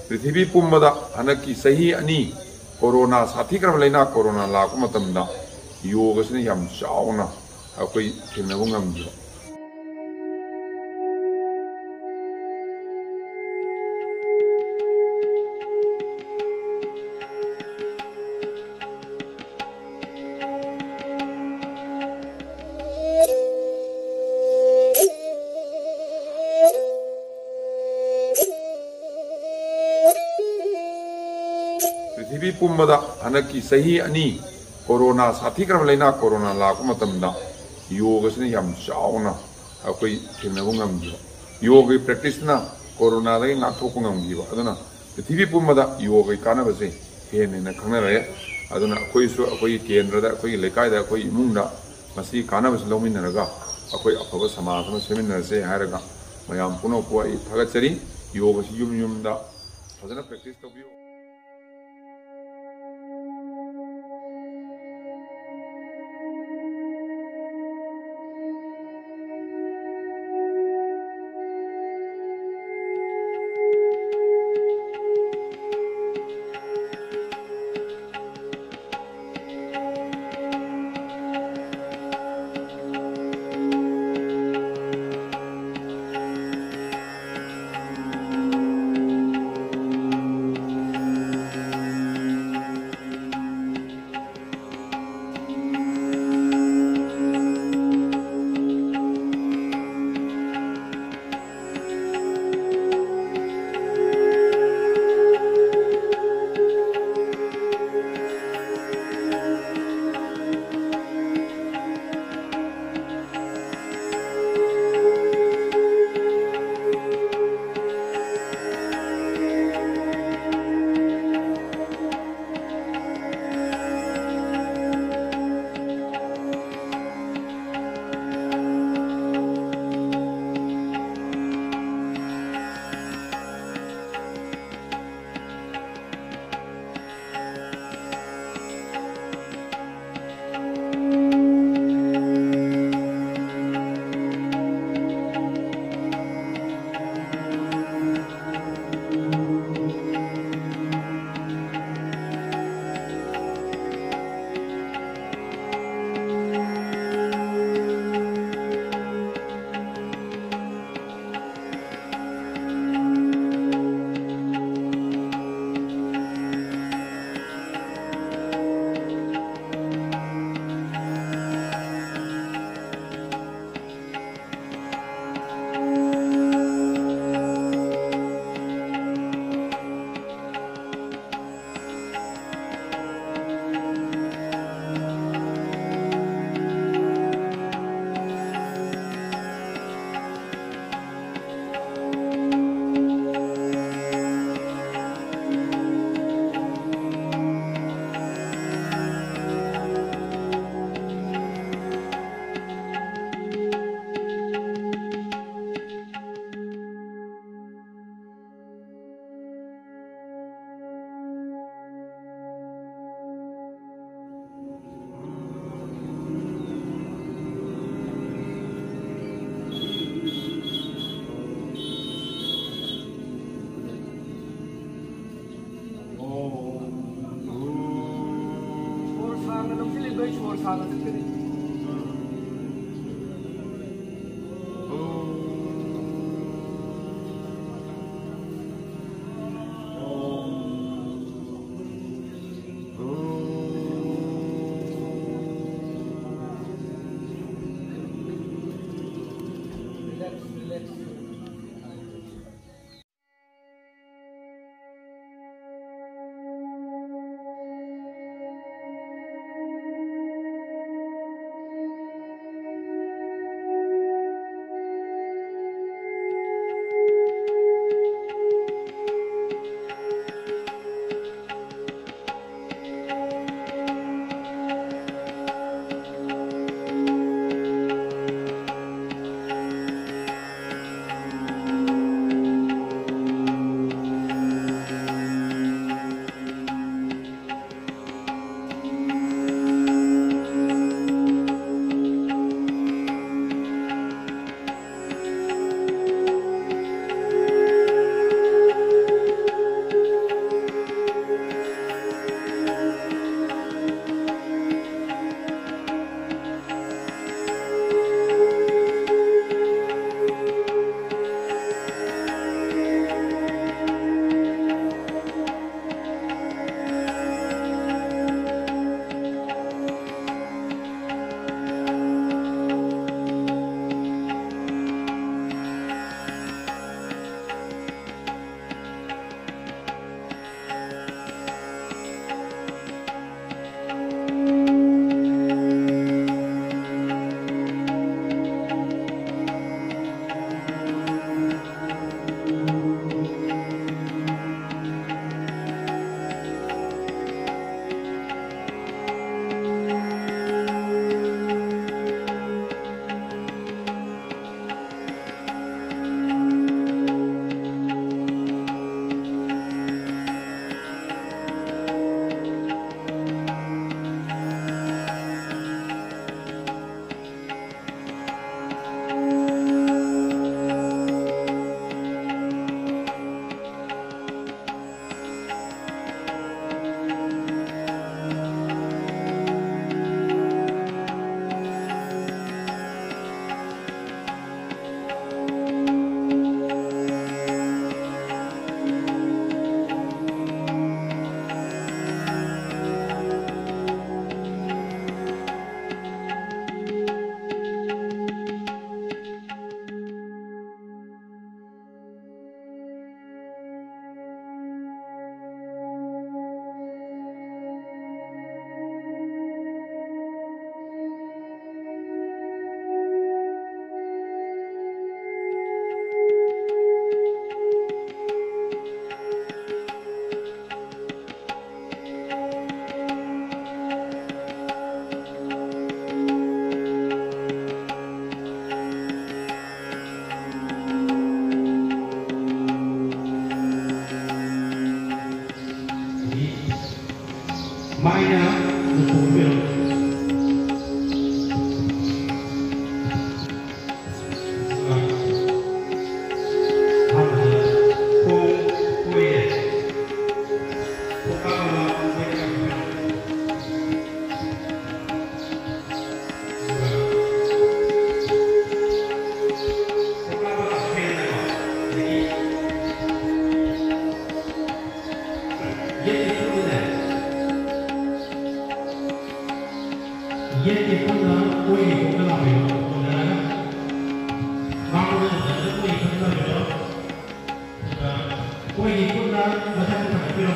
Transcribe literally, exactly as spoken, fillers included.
ꯄ꯭ꯔꯤꯊꯤꯕꯤ ꯄꯨꯝꯕꯗ ꯍꯟꯗꯛꯀꯤ ꯆꯍꯤ ꯑꯅꯤ ꯀꯣꯔꯣꯅꯥ, ꯁꯥꯊꯤꯈ꯭ꯔꯕ ꯂꯩꯅꯥ ꯀꯣꯔꯣꯅꯥ ꯂꯥꯛꯄ ꯃꯇꯝꯗ ꯌꯣꯒꯁꯤꯅ ꯌꯥꯝ ꯆꯥꯎꯅ ꯑꯩꯈꯣꯏ ꯊꯦꯡꯅꯕ ꯉꯝꯈꯤꯕ꯫ ꯄ꯭ꯔꯤꯊꯤꯕꯤ ꯄꯨꯝꯕꯗ ꯍꯟꯗꯛꯀꯤ ꯆꯍꯤ ꯑꯅꯤ ꯀꯣꯔꯣꯅꯥ, ꯁꯥꯊꯤꯈ꯭ꯔꯕ ꯂꯩꯅꯥ ꯀꯣꯔꯣꯅꯥ ꯂꯥꯛꯄ ꯃꯇꯝꯗ ꯌꯣꯒꯁꯤꯅ ꯌꯥꯝ ꯆꯥꯎꯅ ꯑꯩꯈꯣꯏ ꯊꯦꯡꯅꯕ ꯉꯝꯈꯤꯕ꯫ ꯌꯣꯒꯒꯤ ꯄ꯭ꯔꯦꯛꯇꯤꯁꯅ ꯀꯣꯔꯣꯅꯥꯗꯒꯤ ꯉꯥꯛꯊꯣꯛꯄ ꯉꯝꯈꯤꯕ꯫ ꯑꯗꯨꯅ ꯄ꯭ꯔꯤꯊꯤꯕꯤ ꯄꯨꯝꯕꯗ ꯌꯣꯒꯒꯤ ꯀꯥꯟꯅꯕꯁꯦ ꯍꯦꯟꯅ ꯍꯦꯟꯅ ꯈꯪꯅꯔꯛꯑꯦ꯫ ꯑꯗꯨꯅ ꯑꯩꯈꯣꯏꯁꯨ ꯑꯩꯈꯣꯏꯒꯤ ꯀꯦꯟꯗ꯭ꯔꯗ, ꯑꯩꯈꯣꯏꯒꯤ ꯂꯩꯀꯥꯏꯗ, ꯑꯩꯈꯣꯏ ꯏꯃꯨꯡꯗ ꯃꯁꯤꯒꯤ ꯀꯥꯟꯅꯕꯁꯤ ꯂꯧꯃꯤꯟꯅꯔꯒ ꯑꯩꯈꯣꯏ ꯑꯐꯕ ꯁꯃꯥꯖ ꯑꯃ ꯁꯦꯝꯃꯤꯟꯅꯔꯁꯦ ꯍꯥꯏꯔꯒ ꯃꯌꯥꯝ ꯄꯨꯝꯅꯃꯛꯄꯨ ꯑꯩ ꯊꯥꯒꯠꯆꯔꯤ꯫ ꯌꯣꯒꯁꯤ ꯌꯨꯝ ꯌꯨꯝꯗ ꯐꯖꯅ ꯄ꯭ꯔꯦꯛꯇꯤꯁ ꯇꯧꯕꯤꯌꯨ꯫ ꯁꯥꯡꯅ ꯆꯠꯀꯅꯤ꯫ ꯃꯥꯏꯅ ꯂꯨꯊꯣꯛꯄꯤꯔꯣ꯫ ꯑꯍꯥꯟꯕꯗ ꯈꯣꯡ ꯀꯣꯏꯔꯦ꯫ ꯈꯣꯡꯀꯥꯞ ꯑꯃ ꯀꯣꯏꯔꯦ꯫ ꯌꯦꯠꯀꯤ ꯈꯨꯠꯅ ꯑꯣꯏꯒꯤ ꯈꯣꯡꯗ ꯂꯥꯛꯄꯤꯔꯣ, ꯇꯧꯅꯔꯒ꯫ ꯃꯥꯡꯂꯣꯝꯗ ꯇꯧꯅꯔꯒ ꯑꯣꯏꯒꯤ ꯈꯨꯠꯅ ꯂꯥꯛꯄꯤꯔꯣ꯫ ꯑꯗꯨꯒ ꯑꯣꯏꯒꯤ ꯈꯨꯠꯅ ꯃꯊꯛꯇ ꯊꯥꯡꯒꯠꯄꯤꯔꯣ꯫